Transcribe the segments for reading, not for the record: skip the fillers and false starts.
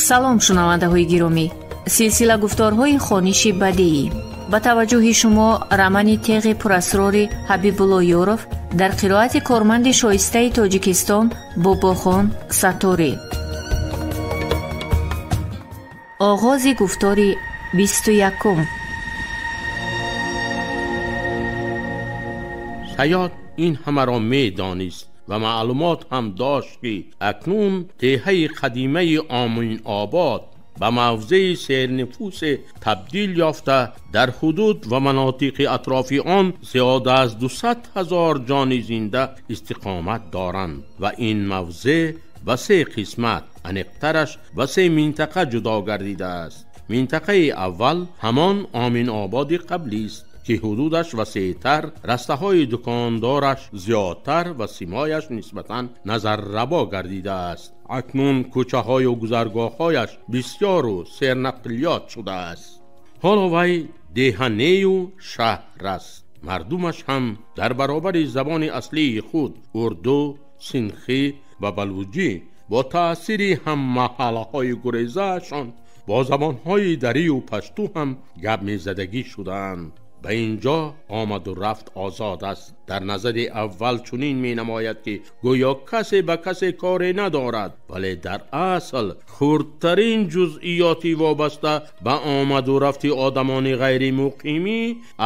Салом, шунавандаҳои гиромӣ. Силсила гуфторҳои хониши бадеӣ. Ба таваҷҷӯҳи шумо романи теғи пурасрори Ҳабибулло Ёров дар қироати корманди шоистаи Тоҷикистон Бобохон Сатторӣ. Оғози гуфтори 21. Саёд ин ҳамаро медонист ва маълумот ҳам дошт, ки акнун деҳаи қадимаи Оминобод ба мавзеи сернифусе табдил ёфта, дар ҳудуд ва манотиқи атрофи он зиёда аз 200 ҳазор ҷони зинда истиқомат доранд ва ин мавзеъ ба се қисмат, аниқтараш ба се минтақа ҷудо гардидааст. Минтақаи аввал ҳамон Оминободи қаблист, ки ҳудудаш васеътар, растаҳои дукондораш зиёдтар ва симояш нисбатан назаррабо гардидааст. Акнун кӯчаҳою гузаргоҳҳояш бисёру сернақлиёт шудааст. Ҳоло вай деҳанею шаҳр аст. Мардумаш ҳам дар баробари забони аслии худ урду, синхӣ ва балуҷӣ бо таъсири ҳаммаҳаллаҳои гурезаашон бо забонҳои дарию пашту ҳам гап мезадагӣ шудаанд. Ба ин ҷо омаду рафт озод аст. Дар назари аввал чунин менамояд, ки гӯё касе ба касе коре надорад, вале дар асл хурдтарин ҷузъиёти вобаста ба омаду рафти одамони ғайримуқимӣ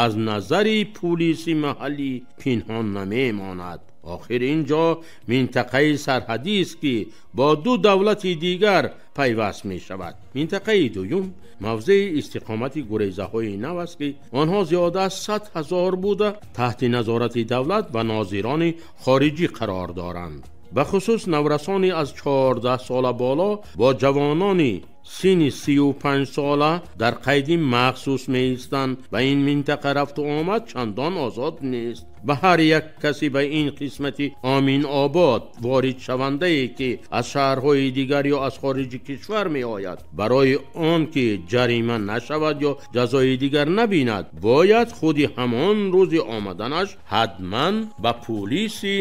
аз назари пулиси маҳаллӣ пинҳон намемонад. Охир ин ҷо минтақаи сарҳадист, ки бо ду давлати дигар пайваст мешавад. Минтақаи дуюм мавзеи истиқомати гурезаҳои нав аст, ки онҳо зиёда аз 100 ҳазор буда таҳти назорати давлат ва нозирони хориҷӣ қарор доранд. Ба хусус наврасони аз 14 сола боло бо ҷавонони синни 35 сола дар қайди махсус меистанд. Ба ин минтақа рафту омад чандон озод нест. Ба ҳар як касе ба ин қисмати Оминобод воридшавандае, ки аз шаҳрҳои дигар ё аз хориҷи кишвар меояд, барои он ки ҷарима нашавад ё ҷазои дигар набинад, бояд худи ҳамон рӯзи омаданаш ҳатман ба пулиси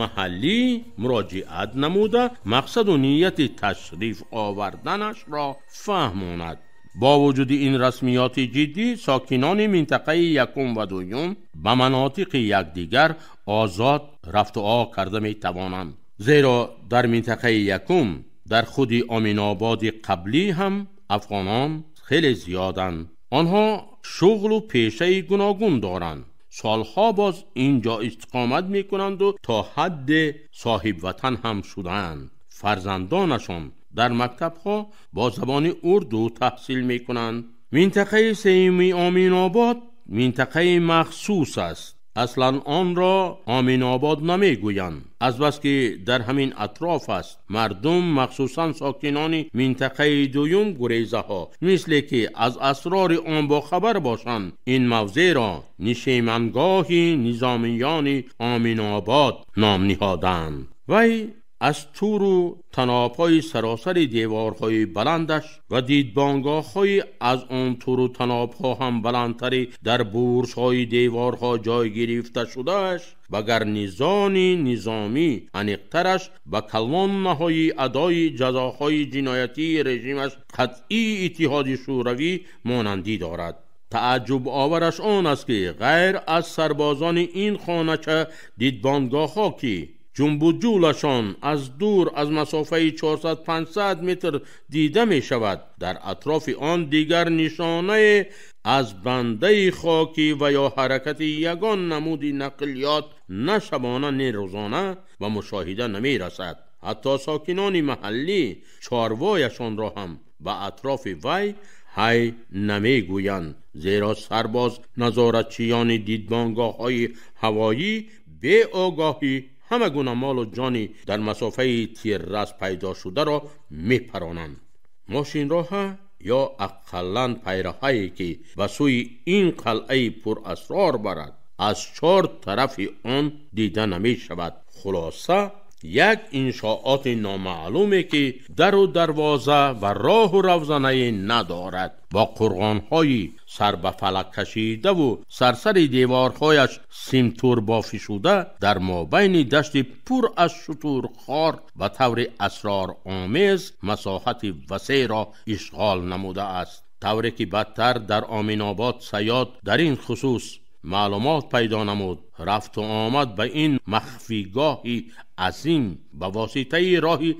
маҳаллӣ муроҷиат намуда мақсаду нияти ташриф оварданашро фаҳмонад. Бо вуҷуди ин расмиёти ҷиддӣ, сокинони минтақаи якум ва дуюм ба манотиқи якдигар озод рафтуо карда метавонанд, зеро дар минтақаи якум дар худи Оминободи қаблӣ ҳам афғонон хеле зиёданд. Онҳо шуғлу пешаи гуногун доранд, солҳо боз ин ҷо истиқомат мекунанду то ҳадде соҳибватан ҳам шудаанд. Фарзандонашон дар мактабҳо бо забони урду таҳсил мекунанд. Минтақаи сеюми Оминобод минтақаи махсус аст. Аслан онро Оминобод намегӯянд, азбаски дар ҳамин атроф аст. Мардум, махсусан сокинони минтақаи дуюм гурезаҳо, мисле ки аз асрори он бохабар бошанд, ин мавзеъро нишемангоҳи низомиёни Оминобод ном ниҳоданд. Вай аз туру танобҳои саросари деворҳои баландаш ва дидбонгоҳҳои аз он туру танобҳо ҳам баландтари дар бурҷҳои деворҳо ҷой гирифта шудааш ба гарнизони низомӣ, аниқтараш ба калоннаҳои адои ҷазоҳои ҷиноятии режимаш қатъии Иттиҳоди Шӯравӣ монандӣ дорад. Тааҷҷубовараш он аст, ки ғайр аз сарбозони ин хонача дидбонгоҳҳо, ки ҷунбуҷулашон аз дур аз масофаи 400-500 метр дида мешавад, дар атрофи он дигар нишонае аз бандаи хокӣ ва ё ҳаракати ягон намуди нақлиёт на шабона не рӯзона ба мушоҳида намерасад. Ҳатто сокинони маҳаллӣ чорвояшонро ҳам ба атрофи вай ҳай намегӯянд, зеро сарбоз назоратчиёни дидбонгоҳҳои ҳавоӣ беогоҳӣ ҳама гуна молу ҷони дар масофаи тиррас пайдо шударо мепаронанд. Мошинроҳа ё ақаллан пайраҳае, ки ба сӯи ин қалъаи пурасрор барад, аз чор тарафи он дида намешавад. Хулоса, Як иншооти номаълуме ки дару дарвоза ва роҳу равзанае надорад, бо қурғонҳои сар ба фалак кашидаву сарсари деворҳояш симтур бофишуда дар мобайни дашти пур аз шутурхор ба таври асроромез масоҳати васеъро ишғол намудааст. Тавре ки бадтар дар Оминобод Саёд дар ин хусус маълумот пайдо намуд, рафту омад ба ин махфигоҳи азим ба воситаи роҳи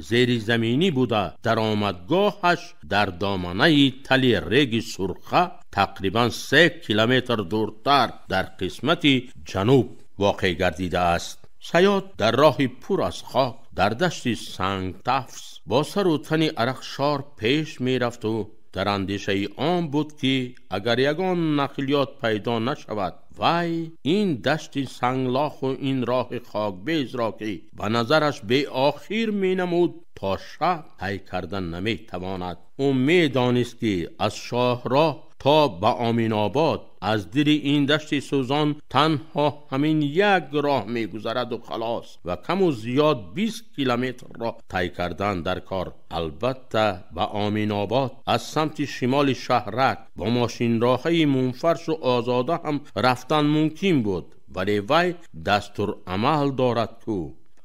зеризаминӣ буда, даромадгоҳаш дар доманаи тали реги Сурха тақрибан 3 километр дуртар дар қисмати ҷануб воқеъ гардидааст. Саёд дар роҳи пур аз хок дар дашти сангтафс бо сару тани арақшор пеш мерафту дар андешаи он буд ки агар ягон нақлиёт пайдо нашавад, вай ин дашти санглоху ин роҳи хокбезро ки ба назараш беохир менамуд то шаб тай кардан наметавонад. Ӯ медонист ки аз шоҳроҳ то ба Оминобод аз дили ин дашти сӯзон танҳо ҳамин як роҳ мегузараду халос ва каму зиёд 20 километрро тай кардан дар кор. Албатта ба Оминобод аз самти шимоли шаҳрак бо мошинроҳаи мунфаршу озода ҳам рафтан мумкин буд, вале вай дастурамал дорад ку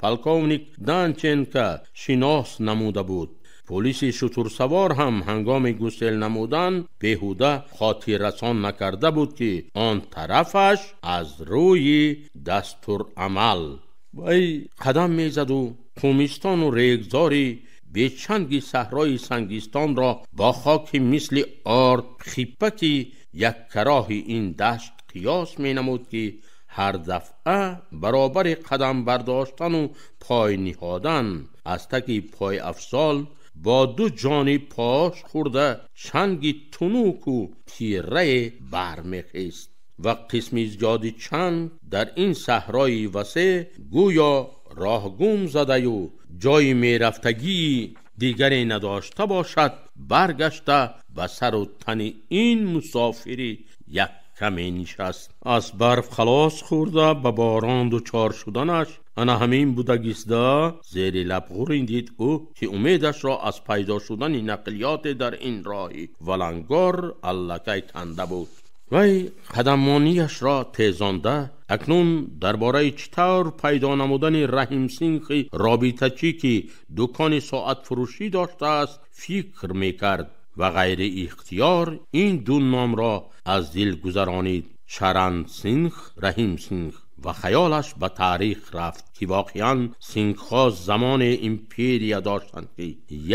полковник Данченко шинос намуда буд. Полиси шутурсавор ҳам ҳангоми гусел намудан беҳуда хотиррасон накарда буд ки он тарафаш аз рӯи дастурамал. Вай қадам мезаду қумистону регзори бечанги саҳрои Сангистонро бо хоки мисли ордхиппаки яккароҳи ин дашт қиёс менамуд ки ҳар дафъа баробари қадам бардоштану пой ниҳодан аз таги пойафзол бо ду ҷониб пош хӯрда чанги тунуку тирае бармехест ва қисми зиёди чанг дар ин саҳрои васеъ гӯё роҳгум задаю ҷои мерафтагии дигаре надошта бошад, баргашта ба сару тани ин мусофири якка менишаст. Аз барф халос хӯрда ба борон дучор шуданаш ана ҳамин будагиста зери лаб ғуриндид ӯ ки умедашро аз пайдо шудани нақлиёте дар ин роҳи валангор аллакай канда буд. Вай қадаммонияшро тезонда акнун дар бораи чӣ тавр пайдо намудани Раҳимсинхи робитачӣ ки дукони соатфурӯшӣ доштааст фикр мекард ва ғайриихтиёр ин ду номро аз дил гузаронид: Чарансинх, Раҳимсинх. Ва хаёлаш ба таърих рафт ки воқеан сингҳо замоне империя доштанд ки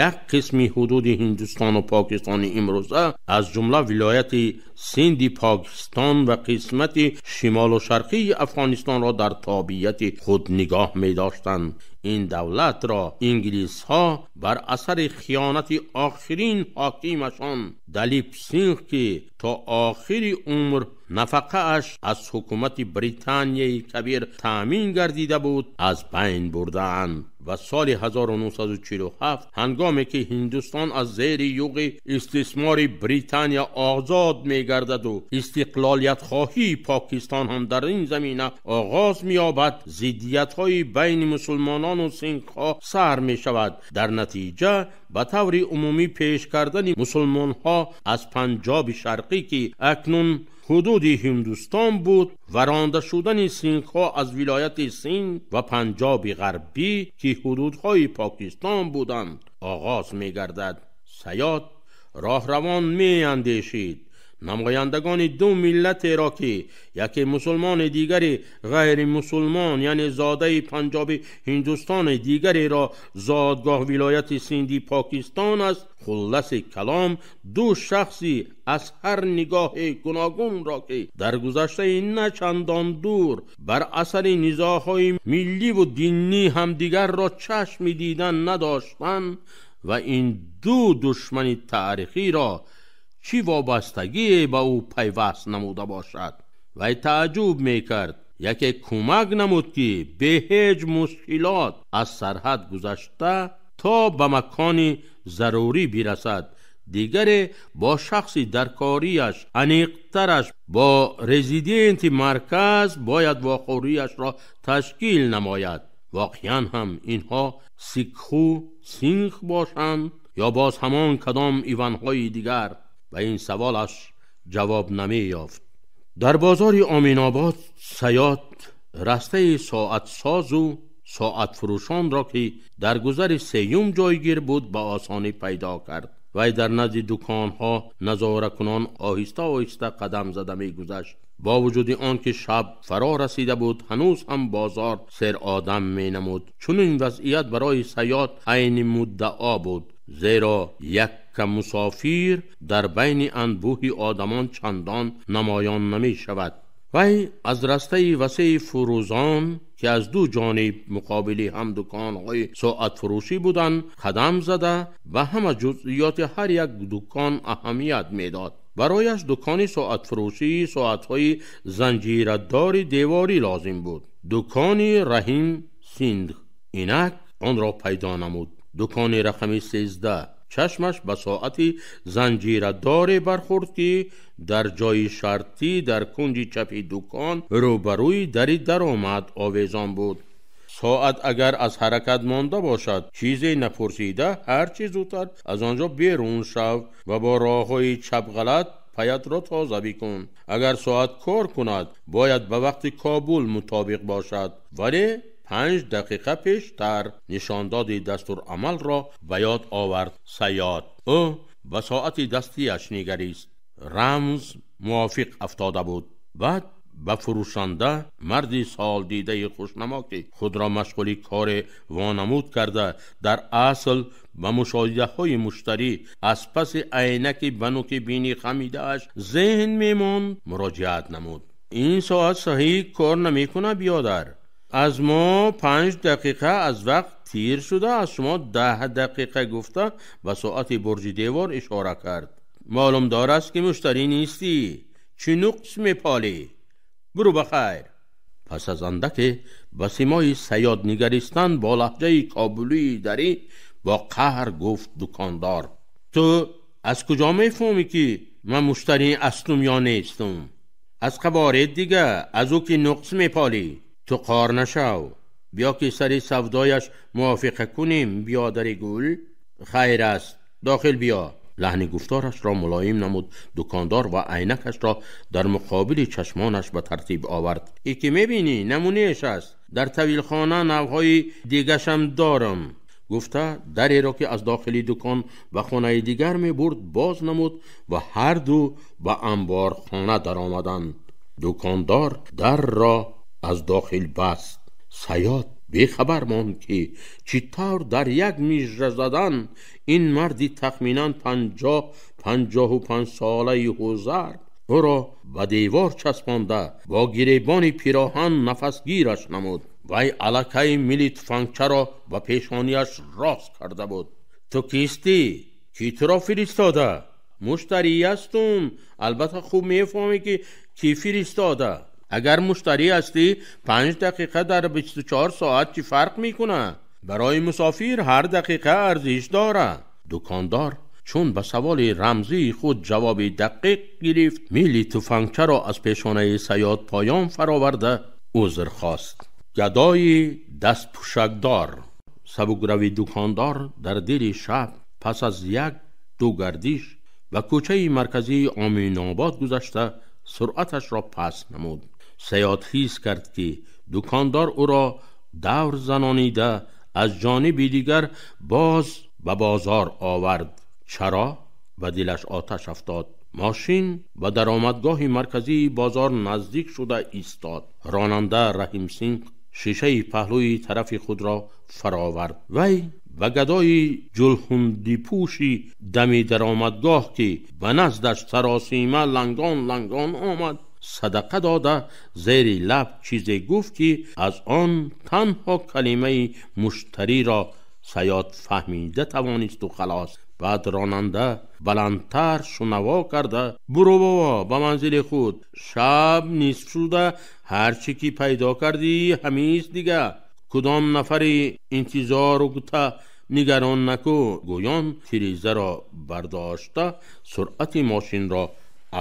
як қисми ҳудуди Ҳиндустону Покистони имрӯза аз ҷумла вилояти Синди Покистон ва қисмати шимолу шарқии Афғонистонро дар тобеияти худ нигоҳ медоштанд. Ин давлатро инглисҳо бар асари хиёнати охирин ҳокимашон Далип Синх ки то охири умр нафақааш аз ҳукумати Британияи Кабир таъмин гардида буд аз байн бурдаанд ва соли 1947 ҳангоме ки Ҳиндустон аз зери юғи истисмори Британия озод мегардаду истиқлолиятхоҳии Покистон ҳам дар ин замина оғоз меёбад, зиддиятҳои байни мусулмонону сингҳо сар мешавад. Дар натиҷа ба таври умумӣ пеш кардани мусулмонҳо аз Панҷоби Шарқӣ ки акнун ҳудуди Ҳиндустон буд ва ронда шудани сингҳо аз вилояти Синд ва Панҷоби Ғарбӣ ки ҳудудҳои Покистон буданд оғоз мегардад. Саёд роҳравон меандешид намояндагони ду миллатеро ки яке мусулмони дигари ғайримусулмон, яъне зодаи Панҷоби Ҳиндустони дигареро зодгоҳ вилояти Синди Покистон аст, хулласи калом ду шахси аз ҳар нигоҳи гуногунро ки дар гузаштаи на чандон дур бар асари низоъҳои милливу динӣ ҳамдигарро чашми дидан надоштанд ва ин ду душмани таърихиро чӣ вобастагие ба ӯ пайваст намуда бошад. Вай тааҷҷуб мекард. Яке кӯмак намуд ки бе ҳеҷ мушкилот аз сарҳад гузашта то ба макони зарурӣ бирасад, дигаре бо шахси даркориаш аниқтараш бо резиденти марказ бояд вохӯрияшро ташкил намояд. Воқеан ҳам инҳо сикху синх бошанд ё боз ҳамон кадом иванҳои дигар? Ба ин саволаш ҷавоб намеёфт. Дар бозори Оминобод Саёд растаи соатсозу соатфурӯшонро, ки дар гузари сеюм ҷойгир буд, ба осонӣ пайдо кард. Вай дар назди дуконҳо назоракунон оҳиста оҳиста қадам зада мегузашт. Бо вуҷуди он ки шаб фаро расида буд, ҳанӯз ҳам бозор серодам менамуд. Чунин вазъият барои Саёд айни муддао буд, зеро якка мусофир дар байни анбӯҳи одамон чандон намоён намешавад. Вай аз растаи васеи фурӯзон, ки аз ду ҷониб муқобили ҳам дуконҳои соатфурӯшӣ буданд, қадам зада ба ҳама ҷузъиёти ҳар як дукон аҳамият медод. Барояш дукони соатфурӯшии соатҳои занҷирадори деворӣ лозим буд. Дукони Раҳим Синдх инак онро пайдо намуд. Дукони рақами 13. Чашмаш ба соати занҷирадоре бархӯрд, ки дар ҷои шартӣ дар кунҷи чапи дукон рӯбарӯи дари даромад овезон буд. Соат агар аз ҳаракат монда бошад, чизе напурсида ҳарчи зудтар аз он ҷо берун шав ва бо роҳҳои чапғалат паятро тоза бикун. Агар соат кор кунад, бояд ба вақти Кобул мутобиқ бошад, вале 5 дақиқа пештар. Нишондоди дастурамалро ба ёд овард Саёд. Ӯ ба соати дастияш нигарист. Рамз мувофиқ афтода буд. Баъд ба фурӯшанда, марди солдидаи хушнамо, ки худро машғули коре вонамуд карда, дар асл ба мушоҳидаҳои муштарӣ аз паси айнаки ба нуки бинӣ хамидааш зеҳн мемонд, муроҷиат намуд. Ин соат саҳӣ кор намекунад, биёдар. Аз мо 5 дақиқа аз вақт тир шуда, аз шумо 10 дақиқа, гуфта ба соати бурҷи девор ишора кард. Маълумдор аст, ки муштарӣ нестӣ. Чӣ нуқс меполӣ? Буру ба хайр. Пас аз андаке ба симои Саёд нигаристан бо лаҳҷаи кобулии дарӣ бо қаҳр гуфт дукондор: ту аз куҷо мефаҳмӣ, ки ман муштарӣ астум ё нестум? Аз қаворид дига, аз ӯ ки нуқс меполӣ. Ту қор нашав, биё ки сари савдояш мувофиқа кунем, биёдари гул. Хайр аст, дохил биё. Лаҳни гуфторашро мулоим намуд дукондор ва айнакашро дар муқобили чашмонаш ба тартиб овард. И ки мебинӣ, намунаеш аст. Дар тавилхона навъҳои дигашам дорам. Гуфта дареро, ки аз дохили дукон ба хонаи дигар мебурд, боз намуд ва ҳарду ба амборхона даромаданд. Дукондор дарро аз дохил баст. Саёд бехабар монд, ки чӣ тавр дар як мижра задан ин марди тахминан 50-55 солаи ҳузар ӯро ба девор часпонда бо гиребони пироҳан нафасгираш намуд. Вай аллакай мили туфангчаро ба пешонияш рост карда буд. Ту кистӣ? Кӣ туро фиристода? Муштарӣ ҳастум. Албатта хуб мефаҳмӣ, ки кӣ фиристода. Агар муштарӣ ҳастӣ, 5 дақиқа дар 24 соат чӣ фарқ мекунад? Барои мусофир ҳар дақиқа арзиш дорад. Дукондор чун ба саволи рамзии худ ҷавоби дақиқ гирифт, мили туфангчаро аз пешонаи Саёд поён фароварда узр хост. Гадои дастпӯшакдор. Сабукрави дукондор дар дили шаб пас аз 1-2 гардиш ба кӯчаи марказии Оминобод гузашта суръаташро паст намуд. Саёд ҳис кард, ки дукондор ӯро давр занонида аз ҷониби дигар боз ба бозор овард. Чаро? Ба дилаш оташ афтод. Мошин ба даромадгоҳи марказии бозор наздик шуда истод. Ронанда Раҳимсинг шишаи паҳлӯи тарафи худро фаровард. Вай ба гадои ҷулҳундипӯши дами даромадгоҳ, ки ба наздаш саросима лангон лангон омад, садақа дода зери лаб чизе гуфт, ки аз он танҳо калимаи муштариро Саёд фаҳмида тавонисту халос. Баъд ронанда баландтар шунаво карда: буру бобо ба манзили худ, шаб нисф шуда, ҳарчи ки пайдо кардӣ ҳамист дига. Кудом нафари интизору гута нигарон наку. Гӯён тирезаро бардошта суръати мошинро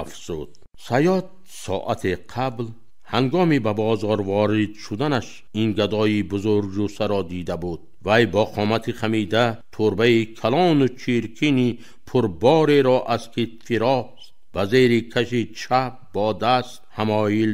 афзуд. Саёд соате қабл Ҳангоми ба бозор ворид шуданаш ин гадои бузургҷуссаро дида буд. Вай бо қомати хамида турбаи калону чиркини пурбореро аз китфи рост ба зери каши чап бо даст ҳамоил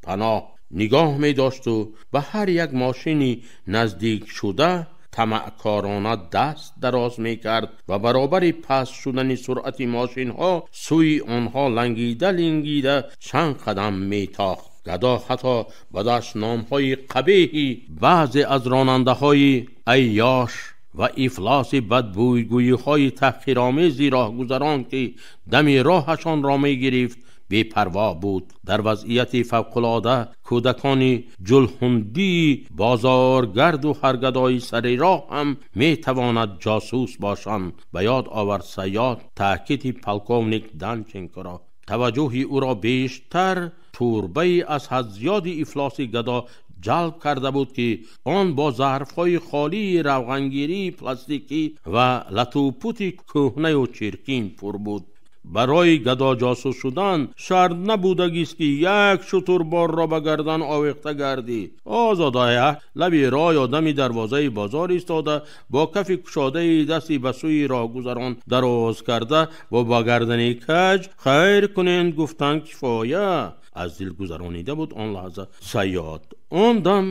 паноҳ нигоҳ медошту ба ҳар як мошини наздик шуда тамаъкорона даст дароз мекард ва баробари паст шудани суръати мошинҳо сӯи онҳо лангида лингида чанд қадам метохт. Гадо ҳатто ба дашномҳои қабеҳи баъзе аз ронандаҳои айёш ва ифлоси бадбӯйгӯиҳои таҳқиромези роҳгузарон ки дами роҳашонро мегирифт бепарво буд. Дар вазъияти фавқулода кӯдакони ҷулҳундии бозоргарду ҳаргадои сари роҳ ҳам метавонад ҷосус бошанд. Ба ёд овард Саёд таъкиди полковник Данченкоро. Таваҷҷӯҳи ӯро бештар турбаи аз ҳад зиёди ифлоси гадо ҷалб карда буд, ки он бо зарфҳои холии равғангирии пластикӣ ва латупути кӯҳнаю чиркин пур буд. Барои гадо ҷосус шудан шарт набудагист, ки як шутурборро ба гардан овехта гардӣ. Озодая лаби роҳ ё дами дарвозаи бозор истода, бо кафи кушодаи дасти ба сӯи роҳгузарон дароз карда ва ба гардани каҷ хайр кунед гуфтан кифоя. Аз дил гузаронида буд он лаҳза Саёд. Он дам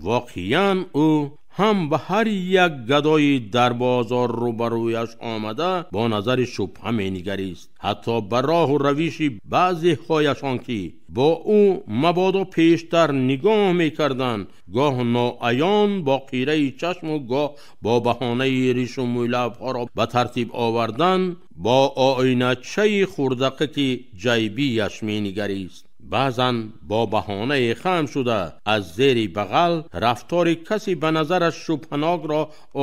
воқеан ӯ ҳам ба ҳар як гадои дар бозор рӯбарӯяш омада бо назари шубҳа менигарист. Ҳатто ба роҳу равиши баъзеҳояшон ки бо ӯ мабодо пештар нигоҳ мекарданд, гоҳ ноаён бо қираи чашму гоҳ бо баҳонаи ришу мӯйлабҳоро ба тартиб овардан бо оиначаи хурдақаки ҷайбияш менигарист. Баъзан бо баҳонаи хам шуда аз зери бағал рафтори касе ба назараш шубҳанокро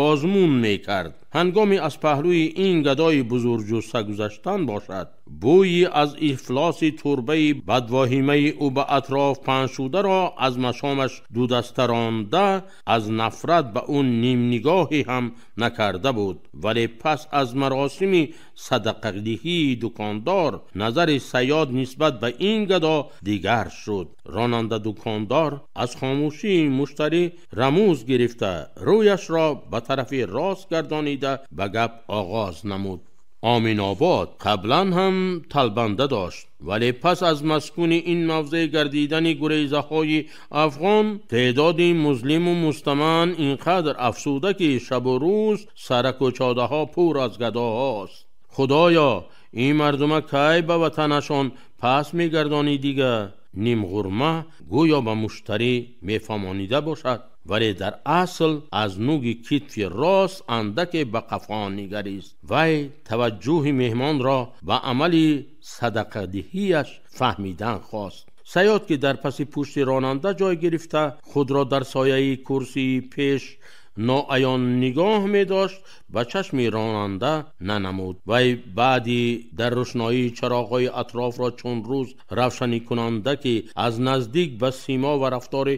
озмун мекард. Ҳангоми аз паҳлӯи ин гадои бузургҷусса гузаштан бошад, бӯи аз ифлоси турбаи бадвоҳимаи ӯ ба атроф паҳн шударо аз машомаш дудаста ронда аз нафрат ба ӯ нимнигоҳе ҳам накарда буд. Вале пас аз маросими садақадиҳии дукондор назари Саёд нисбат ба ин гадо дигар шуд. Ронанда дукондор аз хомӯшии муштарӣ рамуз гирифта рӯяшро ба тарафи рост гардонида ба гап оғоз намуд. Оминобод қаблан ҳам талбанда дошт, вале пас аз маскуни ин мавзеъ гардидани гурезаҳои афғон теъдоди музлиму мустаман инқадр афсуда, ки шабу рӯз саракӯчодаҳо пур аз гадоҳост. Худоё, ин мардума кай ба ватанашон пас мегардонӣ дига? Нимғурма гӯё ба муштарӣ мефаҳмонида бошад, вале дар асл аз нуги китфи рост андаке ба қафо нигарист. Вай таваҷҷӯҳи меҳмонро ба амали садақадиҳияш фаҳмидан хост. Саёд ки дар паси пушти ронанда ҷой гирифта худро дар сояи курсии пеш ноаён нигоҳ медошт, ба чашми ронанда нанамуд. Вай баъди дар рӯшноии чароғҳои атрофро чун рӯз равшанӣ кунанда, ки аз наздик ба симо ва рафтори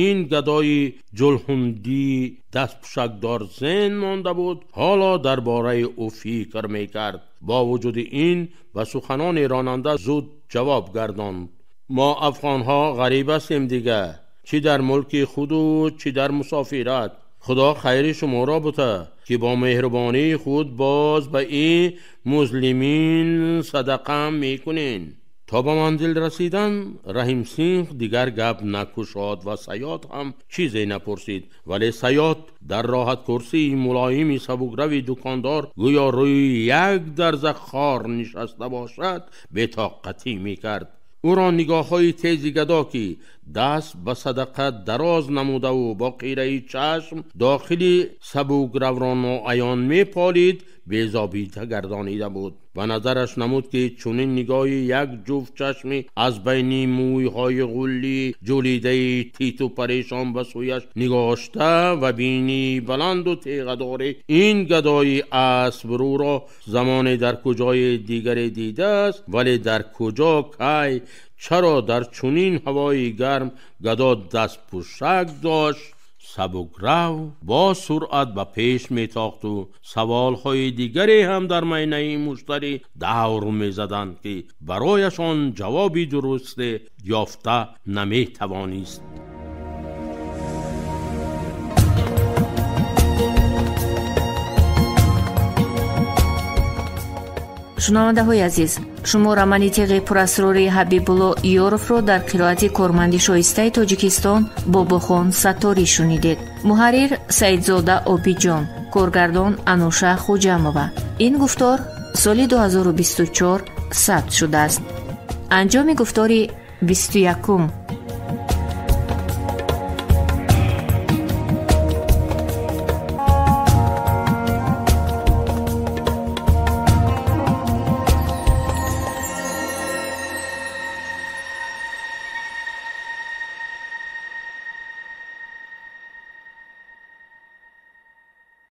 ин гадои ҷулҳундии дастпӯшакдор зен монда буд, ҳоло дар бораи ӯ фикр мекард. Бо вуҷуди ин ба суханони ронанда зуд ҷавоб гардонд: мо афғонҳо ғариб ҳастем дига, чӣ дар мулки худу чӣ дар мусофират. Худо хайри шуморо бута, ки бо меҳрубонии худ боз ба ин музлимин садақа мекунен. То ба манзил расидан Раҳимсинг дигар гап накушод ва Саёд ҳам чизе напурсид. Вале Саёд дар роҳаткурсии мулоими сабукрави дукондор гӯё рӯи як дарза хор нишаста бошад бетоқатӣ мекард. Ӯро нигоҳҳои тези гадо, ки даст ба садақа дароз намудаву бо қираи чашм дохили сабукравро ноаён меполид, безобита гардонида буд. Ба назараш намуд, ки чунин нигоҳи як ҷуфт чашми аз байни мӯйҳои ғулли ҷулидаи титу парешон ба сӯяш нигошта ва бинии баланду теғадори ин гадои асбрӯро замоне дар куҷои дигаре дидааст, вале дар куҷо, кай, чаро дар чунин ҳавои гарм гадо дастпӯшак дошт, Сабукрав бо суръат ба пеш метохту саволҳои дигаре ҳам дар майнаи муштарӣ давр мезаданд, ки барояшон ҷавоби дурусте ёфта наметавонист. Шунавандаҳои азиз, шумо романи теғи пурасрори Ҳабибулло Ёровро дар қироати корманди шоистаи Тоҷикистон Бобохон Сатторӣ шунидед. Муҳаррир Саидзода Обиҷон, коргардон Ануша Хуҷамова. Ин гуфтор соли 2024 сабт шудааст. Анҷоми гуфтори 21-ум.